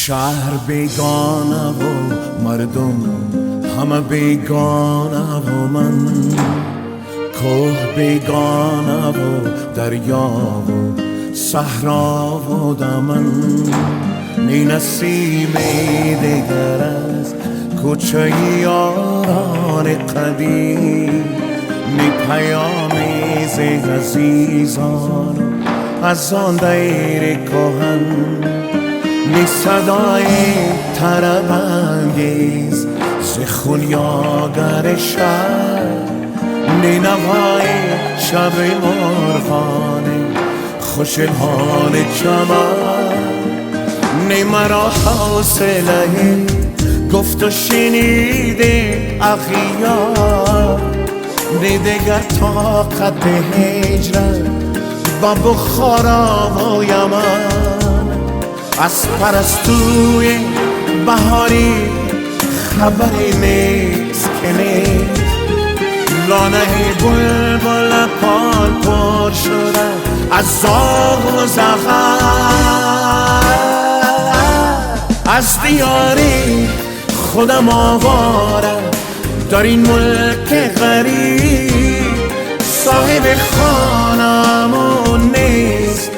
Шаҳр бегона ва мардум ҳама бегона ва ман, кӯҳ бегона ва дарё ва саҳро ва даман. Ни насими дигар аз кӯчаи ёрони қадим, ни паёме зи азизон аз он дайри кӯҳан, ни садои тарабангез зи хунёгари шаҳр, ни навои шаби мурғони хушилҳони чаман, ни маро ҳавсалаи гуфту шуниди ағёр, ни дигар тоқати ҳиҷрат ба Бухоро ва Яман. Аз парастӯи баҳорӣ хабаре нест ки нест, лонаи булбул пол пур шуда аз зоғу зағал. Аз диёри худам овора дар ин мулки ғариб, соҳиби хонамон нест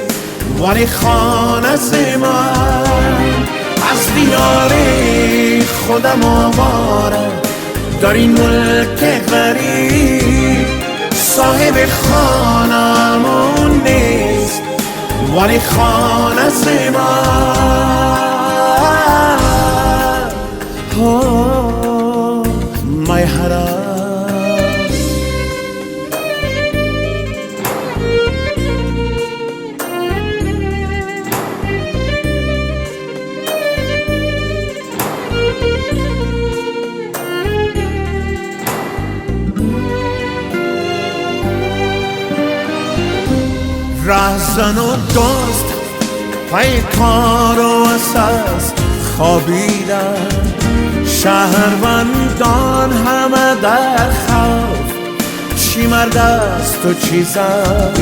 вале хона зи ман. Аз диёри худам овора дар ин мулки ғариб, соҳиби хонамон нест вале хона зи ман. My haram. Раҳзан ва дӯст пайкор ва асас хобидан, шаҳрвандон ҳама дар хавф, чӣ мард аст ва чӣ зан.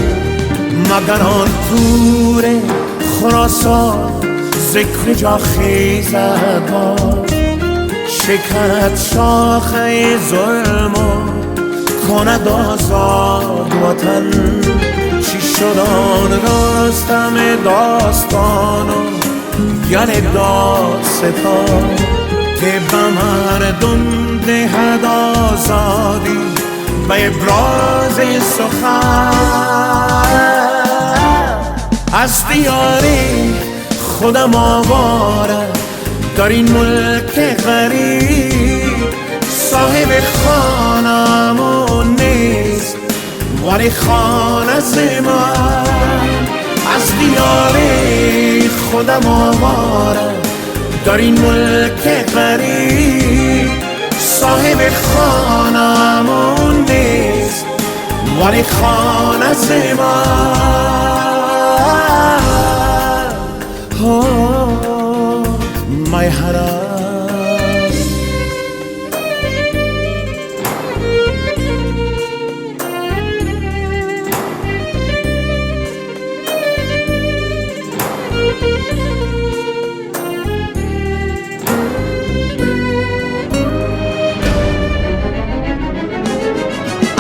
Магар он пури Хуросон зи куҷо хезад боз, шиканад шохаи зулм ва кунад озод ватан. Чӣ шуд он Рустами достон ва гули додстон, ки ба мардум диҳад озодӣ ба ибрози сухан. Аз диёри худам овора дар ин мулки ғариб, соҳиби хонамон нест вале хона зи ман. Аз диёри худам овора дар ин мулки ғариб, соҳиби хонамон нест вале хона зи ман. My haram.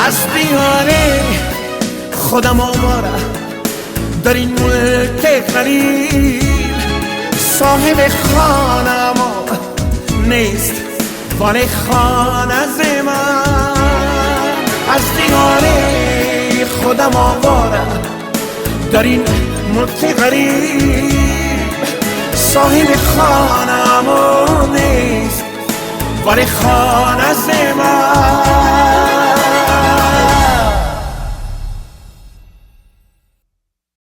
Аз диёри худам овора дар ин мулки ғариб, соҳиби хонамон нест вале хона зи ман. Аз диёри худам овора дар ин мулки ғариб, соҳиби хонамон нест вале хона зи ман.